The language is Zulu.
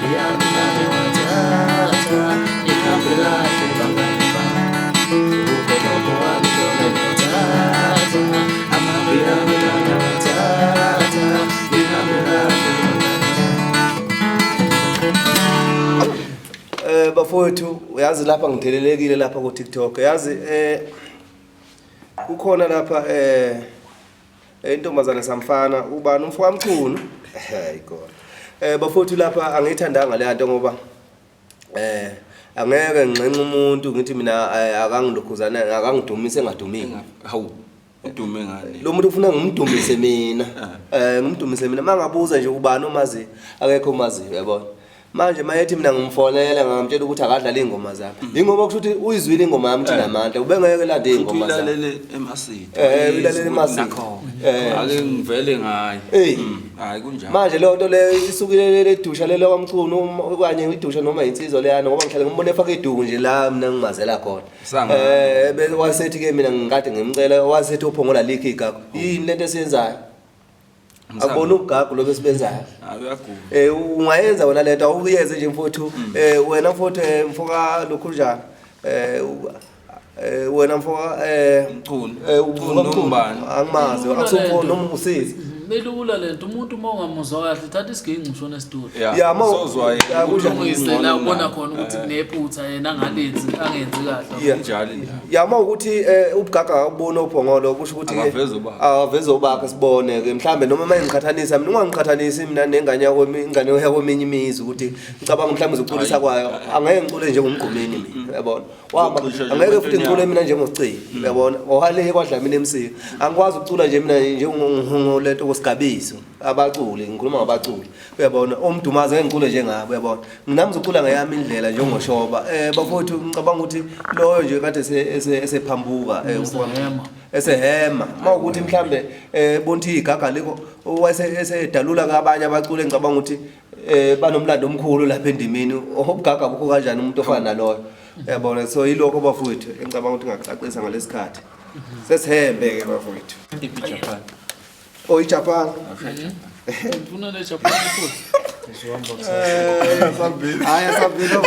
Yami nami wathatha nihambe kahle bangani bami. Akukho lokho wakushoyo ngothatha ahambe yami nami wathatha nihambe kahle bangani bami. Bafowethu, uyazi lapha ngithelelekile lapha ku TikTok. Yazi kukhona lapha intombazane samfana ubani umfo kaMchunu. Hey God. Bafowethu, lapha angiyithandanga le nto ngoba angeke ngixenxe umuntu ngithi mina akangilokhuzana, akangidumise engadumile. Hawu, udume ngani? Lo muntu ufuna ngimdumise mina, ngimdumise mina. Mangabuza nje ubani omazi, akekho omaziyo, uyabona. Manje mayethi mina ngimfonela, ngamtshela ukuthi akadlala iy'ngoma zami, ingoba kusho ukuthi uyizwile ingoma yami ukuthi inamandla, ubengeke lande Futhi iy'ngoma zami. Uyilalele emasidi. Uyilalele emasidi. Ake ngivele ngayo. Ey. Hayi, kunjalo. Manje leyo nto leyo isukile ledusha lelo kwaMchunu okanye idusha noma insizwa leyana, ngoba ngihlale ngimbone efaka iduku nje la mina ngimazela khona. Sanga. Wasethi ke mina ngikade ngimcela, wasethi uPhongola likho igagu. Yini lento esiyenzayo? Akubona ubugagu lobo esibenzayo. Hayi, uyagula. Ungayenza wena lento, awuyenze nje mfowethu. Wena mfowethu, mfoka lokhunjana. Wena mfoka Mchunu. Uvuka Mchunu. Mchunu. Ubani? Angimazi, Lula akusumfo lento. noma usisi. Belula lento, umuntu uma ungamuzwa kahle thatha isiginci ushone esitulo. Ya, Sozwa yena Ya, ukuthi kunjani? Ulungise la ungcono ubona kunaye. khona ukuthi kunephutha, yena angalenzi, angenzi kahle. Kunjalo indaba. Ya, uma ukuthi ubugaga akubona uPhongolo, kusho ukuthi ke Akaveze obakhe. Akaveze obakhe sibone ke mhlambe, noma uma ngiqhathanisa mina, ungangiqhathanisi mina nengane yakho, ingane yakweminye imizi, ukuthi ngicabanga mhlawumbe uzoculisa kwayo. Angeke ngicule njengomgqumeni mina, uyabona. Wahamba Uzocisha nje angeke futhi entweni ngicule yakho. mina njengoSicebi, uyabona, ohale kwaDlamini MC. Angikwazi ukucula nje mina njengolento kusigabiso abaculi, ngikhuluma ngabaculi, uyabona. Omdumazi ngeke ngicule njengabo, uyabona. Nginami ngizocula ngeyami indlela njengoshoba. Bafowethu, ngicabanga ukuthi loyo nje kade esephambuka Esehema. Esehema mawukuthi mhlambe bonthi igaga liko wase esedalula kabanye abaculi, ngicabanga ukuthi banomlando omkhulu lapha endimini. Ubugaga bukho kanjani umuntu ofana naloyo, uyabona? So yilokho bafowethu engicabanga ukuthi ngacacisa ngalesikhathi sesihembe ke bafowethu. Iphi Japan? Oh, iJapan. Ngifuna le Japan futhi. Hayi, asambile.